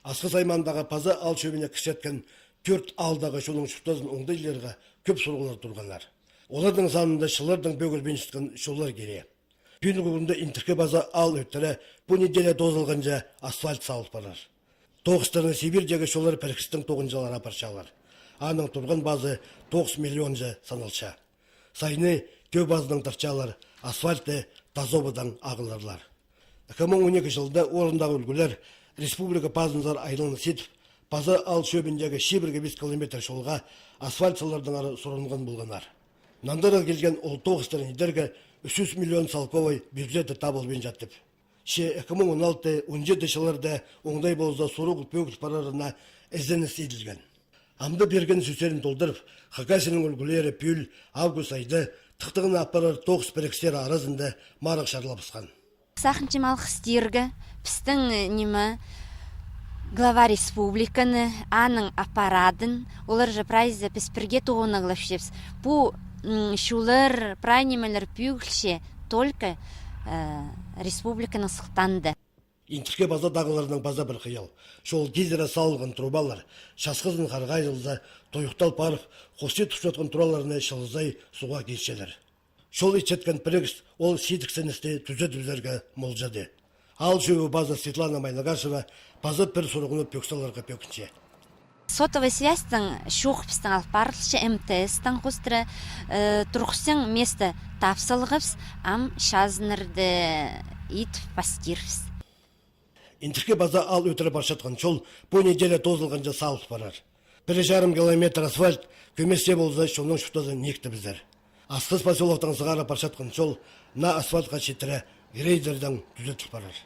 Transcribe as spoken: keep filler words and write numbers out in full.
Асхыс аймағындағы паза аал чӧбіне кірчеткен тӧрт аалдағы чонның чуртазын оңдайлирға кӧп сурығлар турғаннар. Оларның санында чыллардаң пӧгілбинчеткен чоллар кире. Пӱӱнгі кӱнде Интіркі Паза аал ӧтіре пу неделя тоозылғанҷа асфальт салыл парар. Тоғыстарны Сибирьдегі чоллар пірігістің тоғынҷылары апарчалар. Аның турған пазы тоғыс миллионҷа саналча. Сайны тӧӧ пазынаң тартчалар, асфальтты Тазобыдаң ағыларлар. Ікі муң он ікі чылда орындағы ӱлгӱлер республика пазынзар айланыс идіп, паза аал чӧбіндегі чибіргі пис километр чолға асфальт салардаңар сурынған полғаннар. Нандыра килген ол тоғыстарны идерге ӱс чӱс миллион салковай бюджеті табылбинча тіп. Че ікі муң он алты, он читі чылларда оңдай полза сурығ пӧгіл парарына ізеніс иділген. Амды пирген сӧстерін толдырып, Хакасияның ӱлгӱлері пӱӱл август айда тыхтағны апарар тоғыс пірігістері аразында марығ чарлабысхан. Сағынчам алғыс тирге пістің, э, ниме, глава республиканы, аның аппаратын, олар же прайзы піс пірге тоғынығлапчабыс. Пу, м, чоллар, прай нимелер пӧгілче только, э, республиканың сылтаанда. Интіркі Пазадағыларның паза пір хыйал. Чол кизіре салылған трубалар, часхызын харғайылза, тойыхтал парып, хости тутчатхан тураларны чылызай суға кирчелер. Чол итчеткен пірігіс ол сидіксіністі тӱзедібізерге молҷады. Аал чӧбі пазы Светлана Майнагашева паза пір сурығны пӧк саларға пӧгінче. Сотовый связьтың чох пістің алып парылча, МТС-тің хостыра, э, турғысчаң место тап салғабыс, ам чазынарда ит пастирбіс. Интіркі Паза аал ӧтіре парчатхан чол пу неделя тоозылғанҷа салыл парар. Пір чарым километр асфальт кӧместе полза, чонның чуртазы никтібізер. Асхыс посёлоктаң сығара парчатхан чол наа асфальтха читіре грейдердең тӱзеділ парар.